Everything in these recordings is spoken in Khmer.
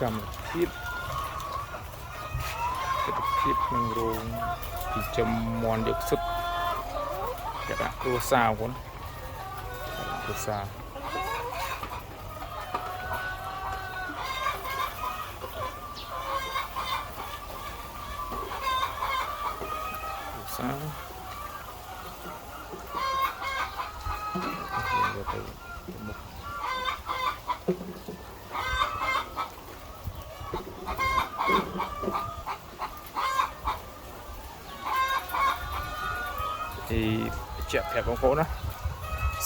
កម្មភាពទស្សនភាពក្នុងរោងចិញ្ចឹមមាន់យកសុទ្ធលក្ខណៈគ្រួសារបងប្អូនលក្ខណៈគ្រួសារគ្រួសារយើងយកទៅមុខ ទីបញ្ជាក់ប្រាប់បងប្អូនណា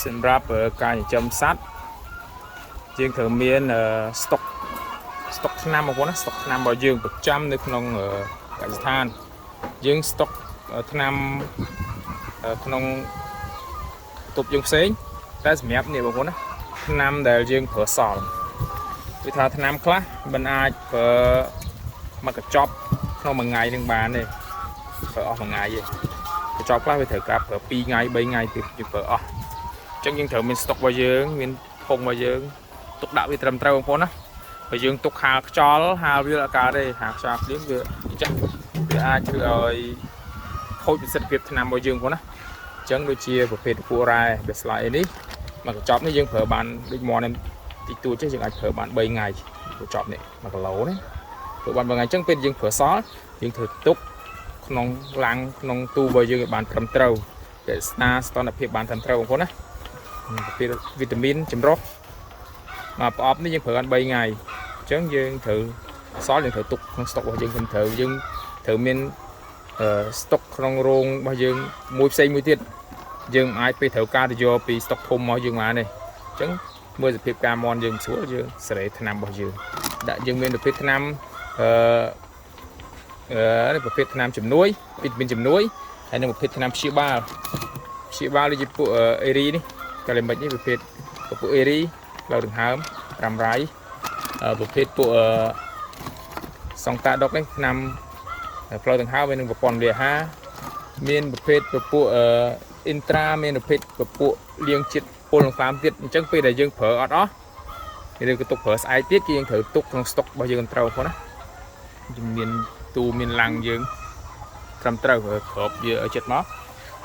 សម្រាប់ការចិញ្ចឹមសត្វយើងត្រូវមានស្តុកស្តុកថ្នាំបងប្អូនណាស្តុកថ្នាំរបស់យើងប្រចាំនៅក្នុងកសិដ្ឋានយើងស្តុកថ្នាំក្នុងបន្ទប់យើងផ្សេងតែសម្រាប់នេះបងប្អូនណាថ្នាំដែលយើងប្រើសល់គឺថាថ្នាំខ្លះมันអាចប្រើមកកញ្ចប់ក្នុងមួយថ្ងៃនឹងបានទេប្រើអស់មួយថ្ងៃទេ កញ្ចប់ខ្លះវាត្រូវការប្រើ2ថ្ងៃ3ថ្ងៃទៀតយើងប្រើអស់អញ្ចឹងយើងត្រូវមានស្តុករបស់យើងមានធុងរបស់យើងទុកដាក់វាត្រឹមត្រូវបងប្អូនណាបើយើងទុកហាលខ្យល់ហាលវាអត់កើតទេហាលខ្យល់ភ្លាមវាចាស់វាអាចធ្វើឲ្យខូចប្រសិទ្ធភាពថ្នាំរបស់យើងបងប្អូនណាអញ្ចឹងដូចជាប្រភេទពួរ៉ែបេស្លាយនេះមកកញ្ចប់នេះយើងប្រើបានដូចមាន់នេះតិចតួចទេយើងអាចប្រើបាន3ថ្ងៃកញ្ចប់នេះ1គីឡូនេះប្រើបាន3ថ្ងៃអញ្ចឹងពេលយើងប្រើសល់យើងត្រូវទុក ក្នុងឡាំងក្នុងទូរបស់យើងឲ្យបានត្រឹមត្រូវរក្សាស្ថិរភាពបានត្រឹមត្រូវបងប្អូនណាប្រភេទវីតាមីនចម្រុះមកប្រអប់នេះយើងប្រើបាន3ថ្ងៃអញ្ចឹងយើងត្រូវសល់យើងត្រូវទុកក្នុងស្តុករបស់យើងត្រឹមត្រូវយើងត្រូវមានស្តុកក្នុងរោងរបស់យើងមួយផ្សេងមួយទៀតយើងអាចពេលត្រូវការទៅយកពីស្តុកធំមកយើងបានទេអញ្ចឹងមើលសភាពការមន់យើងស្រួលយើងសេរីថ្នាំរបស់យើងដាក់យើងមានប្រភេទថ្នាំអឺ អឺប្រភេទថ្នាំជំនួយវីតាមីនជំនួយហើយនិងប្រភេទថ្នាំព្យាបាលព្យាបាលដូចជាពួកអេរីនេះកាឡេមិចនេះប្រភេទពួកអេរីផ្លូវដង្ហើមរ៉ាំរ៉ៃប្រភេទពួកសង្តាដុកនេះថ្នាំផ្លូវដង្ហើមហើយនិងប្រព័ន្ធលាអាហារមានប្រភេទពពួកអ៊ីនត្រាមានប្រភេទពពួកលាងជាតិពុលក្នុងក្លាមទៀតអញ្ចឹងពេលដែលយើងប្រើអត់អស់ឬក៏ទុកប្រើស្អែកទៀតគឺយើងត្រូវទុកក្នុងស្តុករបស់យើងត្រូវផងណាមានទូមានឡាំងយើងត្រឹមត្រូវគ្របវាឲ្យចិត្តមក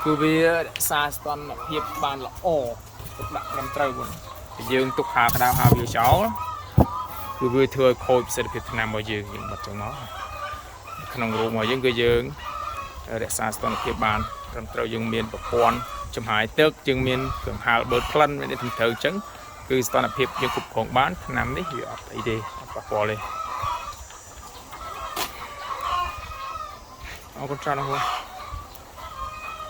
គឺវារក្សាស្ថិរភាពបានល្អទុកដាក់ត្រឹមត្រូវបងយើងទុកហាក្តៅហាវាចោលគឺវាធ្វើឲ្យខូចប្រសិទ្ធភាពថ្នាំរបស់យើងយើងបាត់ចឹងមកក្នុងរោងរបស់យើងគឺយើងរក្សាស្ថិរភាពបានត្រឹមត្រូវយើងមានប្រព័ន្ធចំហាយទឹកយើងមានគ្រឿងហាលបឺតក្លិនមានត្រឹមត្រូវអញ្ចឹងគឺស្ថិរភាពយើងគ្រប់គ្រងបានថ្នាំនេះវាអត់អីទេអត់ប៉ះពាល់ទេអរគុណច្រើនបងប្អូន។